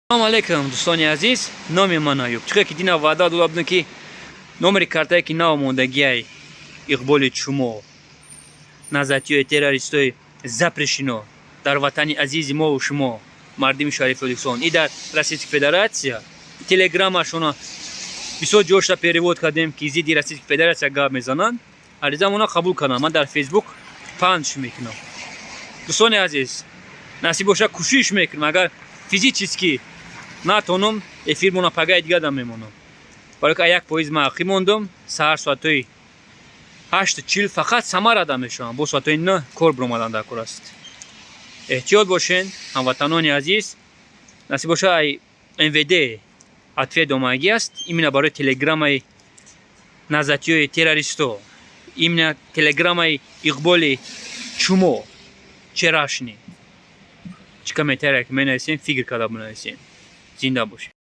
Салому алейкум, дӯстони азиз. Номи ман Аюб. Чӣ ки дина ваъда дода будем, ки номери картае, ки нав мондагиай Иқболи Чумо, назатиёи террористои запрещено дар ватани азизи мову шумо, мардими шарифи Тоҷикистон и дар Российской Федерация, телеграммашона бисёр ҷошта перевод кардем, ки зидди Российской Федерация гап мезананд, аризамона қабул кардам. Ман дар Фейсбук панҷ мекунам. Дӯстони азиз, насиб боша, кӯшиш мекунам. Агар физически натонам, эфирмона пагаи дига дам мемонам, барои ки як поезд ма ақӣ мондам. Саҳар соатҳои 8:40 фақат Самарада мешавам, бо соатҳои 9 кор биромадан дар кор аст. Эҳтиёт бошен, ҳамватанони азиз. Насиб боша, ай МВД ответ омагӣ аст именно барои телеграммаи назатиёи террористо, именно телеграммаи Иқболи Чумо вчерашний. Чӣ комментария ки менависем, фикр карда бинависем. Зинда бошед.